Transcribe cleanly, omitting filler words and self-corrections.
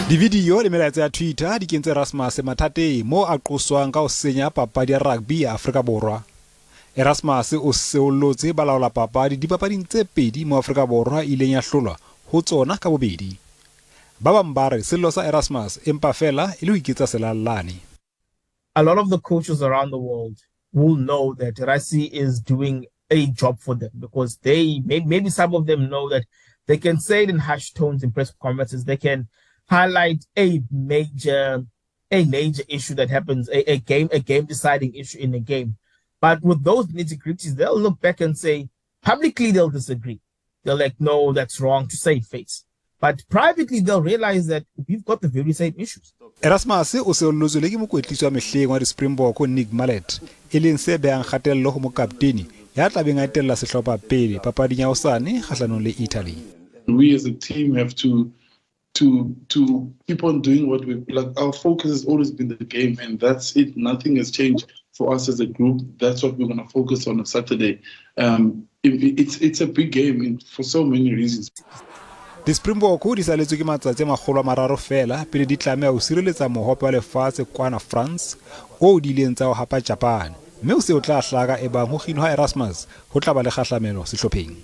Dividio le melaetsa ya Twitter di kentse Erasmus mathateng moo a qoswang ka ho senya papadi ya rugby ya Afrika Borwa. Erasmus o seollotse balaola papadi dipapading tse pedi mo Afrika Borwa e ileng ya hlolwa ho tsona ka bobedi. Ba bang ba re sello sa Erasmus empa feela e le ho iketsa selallane. A lot of the coaches around the world will know that Rassie is doing a job for them because they maybe some of them know that they can say it in harsh tones in press conferences. They can highlight a major issue that happens, a game deciding issue in a game. But with those nitty gritties, they'll look back and say publicly they'll disagree. They're like, "No, that's wrong," to save face. But privately, they'll realize that we've got the very same issues. Erasmus o seollotswe le ke mokwetlisi wa mehleng wa di-Springbok Nick Mallet, e leng se behang kgatello ho mokapteni ya tlabeng a etella sehlopha pele papading ya hosane kgahlanong le Italy. We as a team have to keep on doing what we like. Our focus has always been the game, and that's it. Nothing has changed for us as a group. That's what we're going to focus on Saturday. It's a big game for so many reasons. Di-Springbok di saletswe ke matsatsi a 300 feela pele di tlameha ho sireletsa mohope wa lefatshe kwana France oo di ileng tsa o hapa Japan, mme o se o tla hlaka ebang ho kginwa ha Erasmus ho tla ba le kgahlamelo sehlopheng.